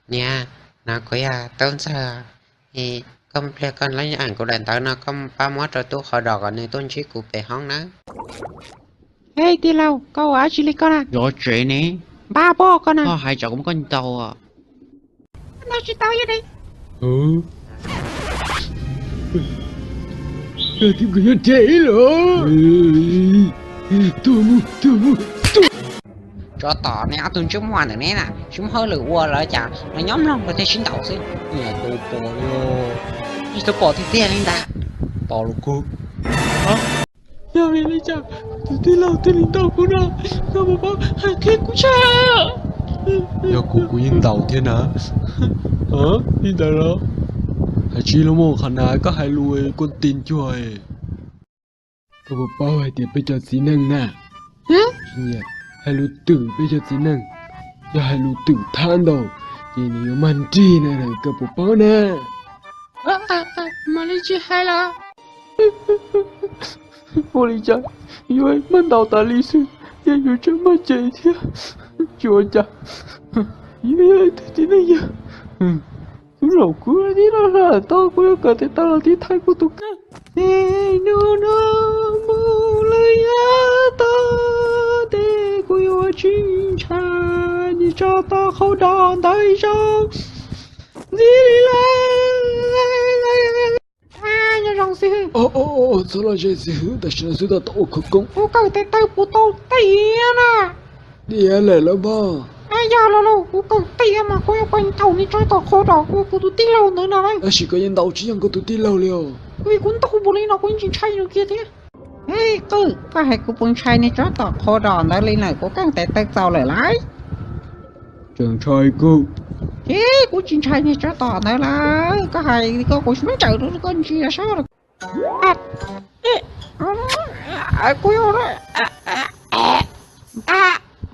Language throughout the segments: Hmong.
Niam, no kuv yog Tub Ntxawg. Koj pliag koj lab ees kuv daim ntawv no koj pab muab rau tub qhov dos kom nws tuaj ntsib kuv pem hoob nawb. Hej tij laug, koj ua dab tsi li koj na? Zov tsev ne. Npab pob koj na. Koj hais tsam kuv muab koj ntaus. Ntaus tsis tau yog ne. Koj twb kuv nyob tsev los. Tuaj mus, tuaj mus, tuaj. Tsov tom nej ob tug ntsej muag ntawm neb na, tsis muaj hauj lwm ua lawm cas los nyob mloog luag tej sib ntaus xwb. Niam tus pom yog, tsis tau pom tiag tiag li ntag. Pom los kug. Yog vim li cas tus tij laug thiaj li ntaus kuv no? Koj puas paub hais qhia kuv tshaj? Yog kuv kuv yeej ntaus thiab na. Li ntawd los? Hais tsis los mus qhov na koj hais lus kuj ti cuag. Koj puas paub hais tias peb cov txiv neej na, hais lus twm peb cov txiv neej, yog hais lus twm thab ntau ces nws yuav mag nrig na, koj puas paub na? Mam li tsis hais lawm. Ua li cas yuav mag ntaus tas li xwb, yeej yuav tseem mag cev thiab. Tsis ua cas, yuav yog ib tug txiv neej yawg. Kuv zaum kuv tib lo hlo tau, kuv yuav kawm tes taw los tib thaiv kuv tus kheej. Hnub no mus lawm yav tag, ces kuv yuav tsis ntshai niag tsov tom qhauv dos ntawd ib zaug ntxiv li lawm. Nyob zoo xib hwb. Txhob lom zem xib hwb, tam sim no xib hwb tab tom ua khawv koob. Kuv kawm tes taw puas tau tiag na? Tiag lawm los mas. Yog los lauj, kuv kawm tiag mas kuv yuav pais ntaus niag tsov tom qhauv dos uas kuv tus tij laug ntawd no. Tab sis koj yeej ntaus tsis yeej koj tus tij laug li os. Vim kuv ntaus npaum li no kuv yeej tsis ntshai nws kiag thiab. Qwj, koj hais kuv puas ntshai niag tsov tom qhauv dos ntawd li na? Kuv kawm tes taw txaus lawm lauj. Tseem ntshai kawg. Ces kuv tsis ntshai niag tsov tom ntawd lawm, koj hais li ko kuv sib ntsawm rau koj ntsia saib. Kuv yuav,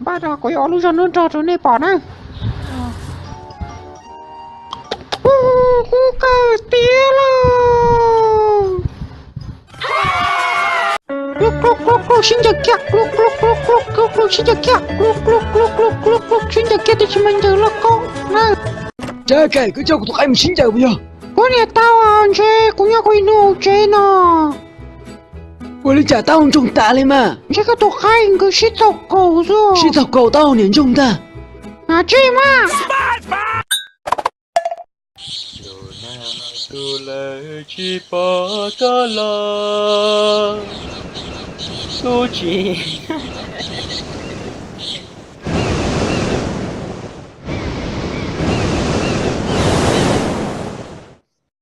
npaj no kuv yuav ua lub zog nruab nrog rau nej pom na. Kuv kawm tiag lauj. Kluj kluj kluj kluj, sib ncaws kiag, kluj kluj kluj kluj, kluj kluj sib ncaws kiag, kluj kluj kluj kluj kluj, sib ncaws kiag tiam sis mas ncaws loj koob na. Tsa kaim, koj coj kuv tus qaib mus sib ncaws puas yog? Kuv niam tau ntshe kuv nyob kuv ib hnub tsev no. Ua li cas tau ntsoog tas li mas? Ntshe koj tus qaib nkawd sib txog kaus xwb. Sib txog kaus tau niam ntsoog ntag. Tsis mas. Tus lawv tsis pom koj los, kuv tsis